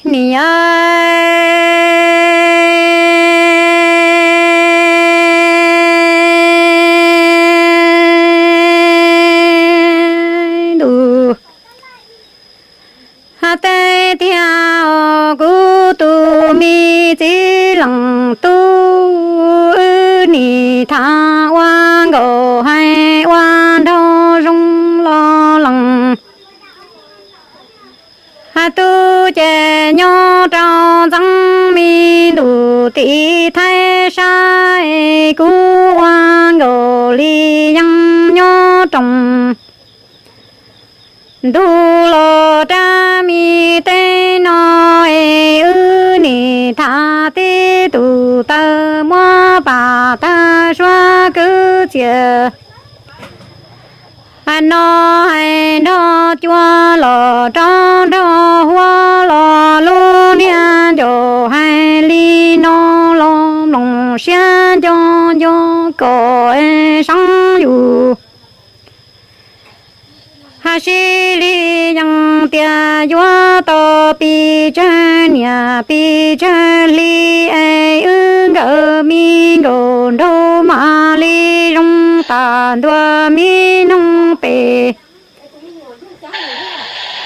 Niam, ntuj, hais tias kuv tus me txiv leej tub, wb nim tham ua nkauj hais ua nraug zoo los lees. Hais tub ces nyob rau ntxeev me ntuj tim Thaib sab, kuv ua nkauj li yeej nyob roos. Ntuj los rab me teb no es wb nim tham tib tug taw muab pam tawg suab kwv txias. Hais no hais nrog cua los rov nrog huab los lub niag ncaus hais li no los mloog siab nco nco kom es seeb yus. Hais sib li yees tias yuav tau pes tsawg niam pes tsawg hli es wb nkawd me nkauj nraug mam li zoo tas ntua me noog pem.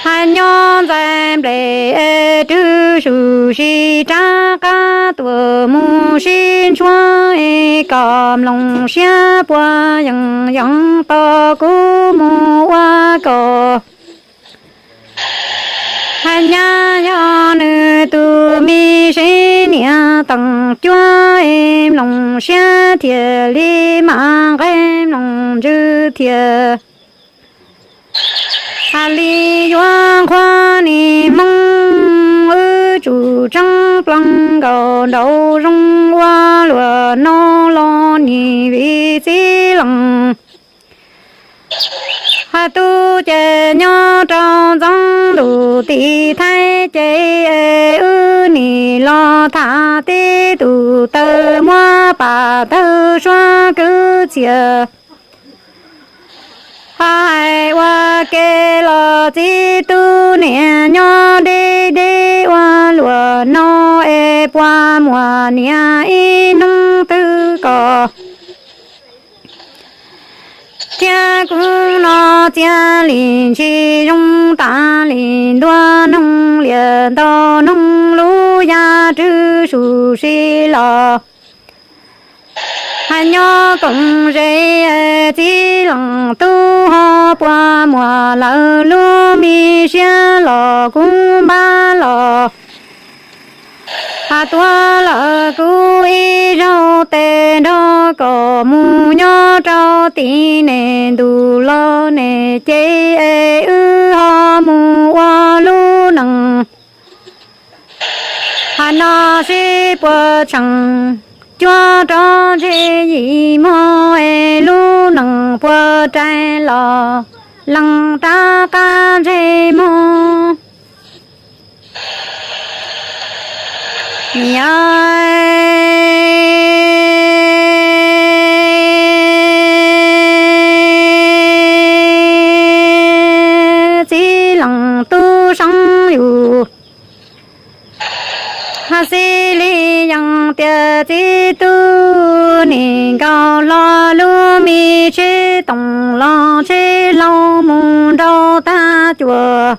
Hais nyob ntxais nplej es rwg sus si rov qab tuaj mus sib ntshuab es kom mloog siab puas yeem yees tos kuv mus ua kom. Hais nyab yog nws tus me seb niam teem cuab es mloog siab thiaj li mam nqe mloog ntsws thiaj. Hais li yuav nqhuab nim hmoov wb tsum tseeb plaws nkaus nraug zoo ua luaj no los nim vim txiv leej. Hais tub ces nyob rau ntxeev ntuj tim Thaib ces es wb nim los tham tib tug taw muab pam tawg suab kwv txias. Ho hais ua ke los txiv tub niam nyob deb deb ua luaj no es puas muaj niam ib hnub twg kom. Thiab kuv no txia li ntsis zoo tas li ntua noog liam ntau noog lub yaj rwg sus si los. Hais nyob koom zes txiv leej tub ho puas muaj lawv lub me siab los kuv npaj los. Hais tuav lawm kuv ib zaug tes nrog kom mus nyob rau tim nej ntuj los nej ces es wb ho mus ua lub neej. Hais no sib puas tseem cuab rov ntshe yim mog es lub neej puas rais los lees rov qab ntshe mog. Niam, txiv leej tub seeb yus. Hais xib li yees tias txiv tub nim nkaus hlo lub me tsheb toom los tsheb hlau mus nrau tag cuam.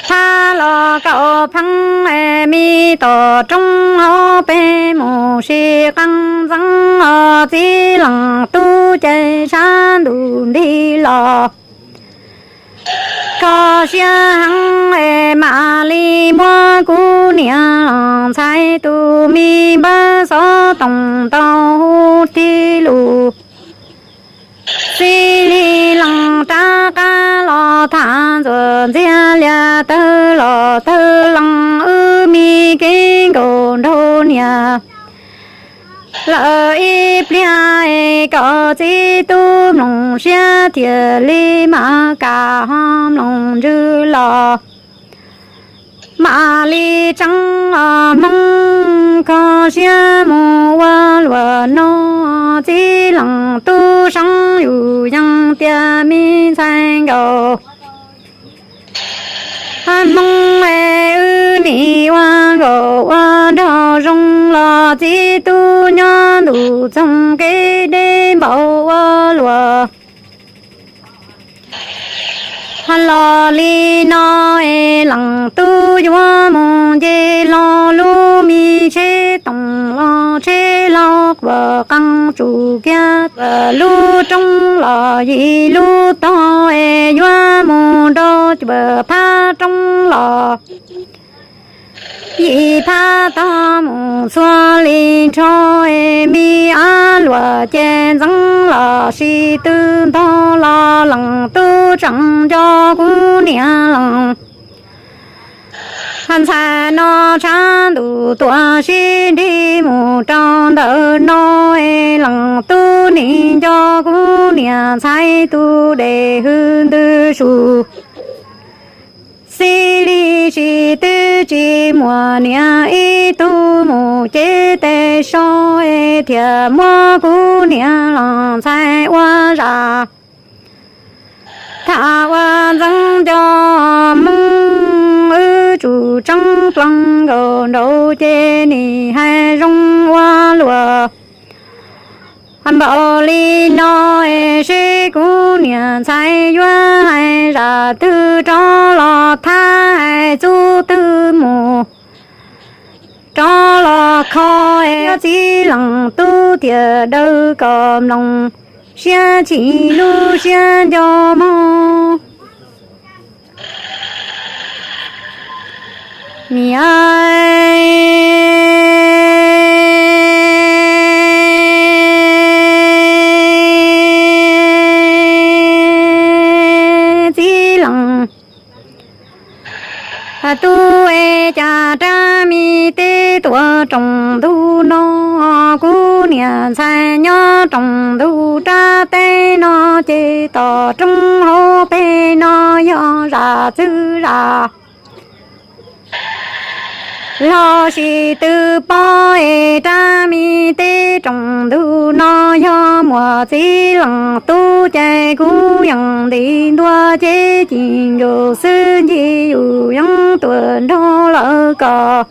Thab los kaum pheeb es me tom roob hauv pes mus sim qee ntxeev os txiv leej tub ces sab ntuj nti los. Kho siab heev es mam li muab kuv niam ntxhais tus me npawb xov toom tau hu tig lus. Xib li lees rov qab los tham ntxuam ntxiag lias tawg los tawg lees wb me kev nkaum nraug niam. Lawm ib pliag es kom txiv tub mloog siab thiaj li mam kam ho mloog ntsws los. Mam li tseeb os Hmoob kho siab mus ua luaj no, txiv leej tub seeb yus yees tias me ntxhais nkaus. Hmoob es Ua nraug zoo los txiv tub nyob ntuj txoog kev deb npaum ua luaj. Los li no es leej tub yuav mus nce los lub me tsheb toom los tsheb los quas qeej tsum kiag cuaj lub roob los yim lub tog es yuav mus nrau cuaj phab roob los yim phab tog mus txhua li nrho es me ab luam ces ntxeev los sis twb ntog los leej tub tseem nco kuv niam leej ntxhais no tshav ntuj tuaj sib nrig mus rau ntawm no es leej tub nim nco kuv niam ntxhais tus dej hwj ntws su xib li tsis twb tsis muaj niam ib tug mus cev tes so es thiaj muab kuv niam leej ntxhais ua zam. Tham ua ntxeev nco Hmoob wb tsum tseeb plaws nkaus nraud ces nim hais zoo ua luaj. Npaum li no es seb kuv niam ntxhais yuav hais zam twg rov los thab hais txuj twg mus rov los kho es txiv leej tub thiaj daws kom mloog siab chim lub siab nco Hmoob. Niam txiv leej tub es cas rab me teb tuaj rooj ntug no, kuv niam ntxhais nyob rooj ntug rab teb no ces tom roob hauv pes no yog zam txwv zam los sis twb pob es rab me teb rooj ntug no yog muaj txiv leej tub ces kuv yeej nti ntua ces cim nkaus xwb ncig yus yeeb tuaj nrog lawv kos.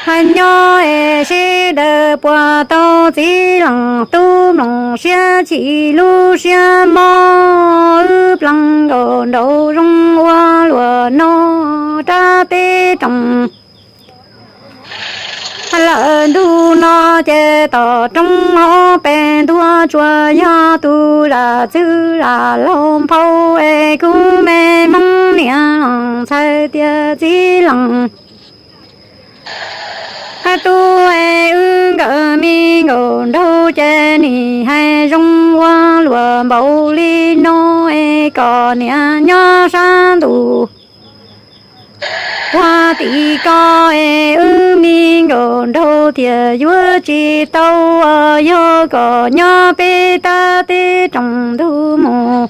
Hais nyob es seb daws puas tau txiv leej tub mloog siab chim lub siab mob wb plaws nkaus nraud zoo ua luaj no rab teb rooj lawm ntug no ces tom roob hauv pes ntuag tsuas yog tus zam txwv zam laus nphau es kuv me Hmoob niam leej ntxhais tias txiv leej tub es wb nkawd me nkaus nraug ces nim hais zoo ua luaj npaum li no es kom niam nyob sab ntuj puag tim ko es wb me nkaus nraug thiaj yuav tsis tau, yog kom nyob peb tab teb rooj ntug mus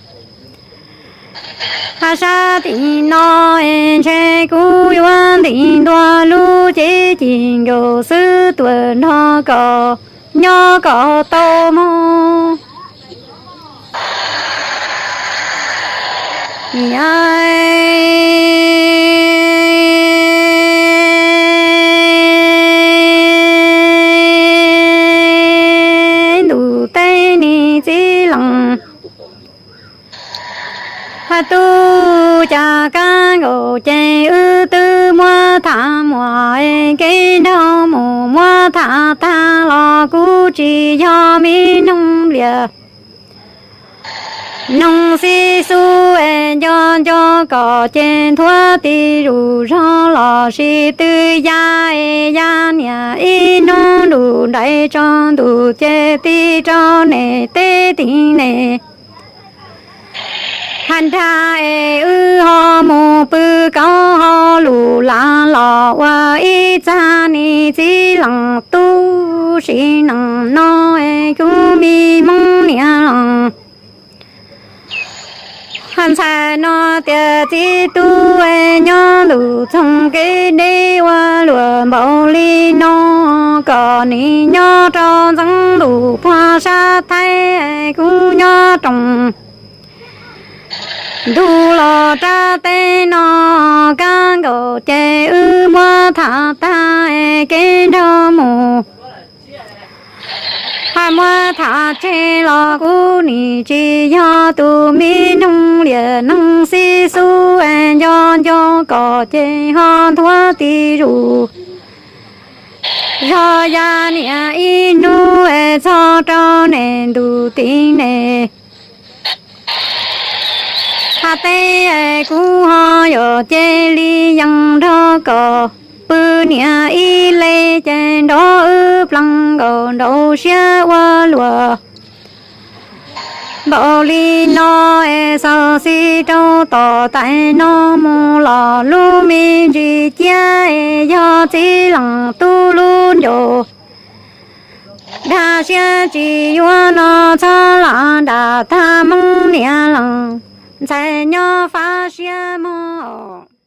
sab tim no es ntshe kuv yuav nti ntua lub cev cim nkaus xwb tuaj nrog koj nyob kom tau mog. Niam ntuj teb ne txiv leej tub, cas kab nkaus ces wb twb muab tham muaj kev nrog mus muab tham tag los kuv tsis yog me noog liam noog xib xub es nco nco kom ces nthuav ti zuj zog los sis twb ya es ya niam ib hnub ntuj nraim tsaus ntuj ces ti rau niam teb tim niam hais nrag es wb ho mus pw kaum hauv lub lag los ua ib txag ne txiv leej tub, sim neej no es kuv me Hmoob niam leej ntxhais no tias txiv tub es nyob ntuj txoog kev deb ua luaj npaum li no, kom nim nyob rau ntxeev ntuj puag sab Thaib, kuv nyob rooj Ntuj los rab teb no kab nkaus ces wb muab tham tag es kev nrog mus. Hais muab tham tseg los kuv nim tsis yog tus me noog liam neeg xib xub es nco nco kom ces ho nthuav ti zus. Zog ya niam ib hnub es txog rau niam ntus tim ne. Hais teb es kuv ho yuav cia li yees nrog kom pw niam ib leeg ces nrov wb plees nkaus nraum siab ua luaj. Npaum li no es xaus xis rau tom tais no mus los lub me ntsis ciab es yog txiv leej tub lub ncaus. Dag siab tsis yuav no txhob lam dam tag Hmoob niam leej ntxhais nyob fab siab mog.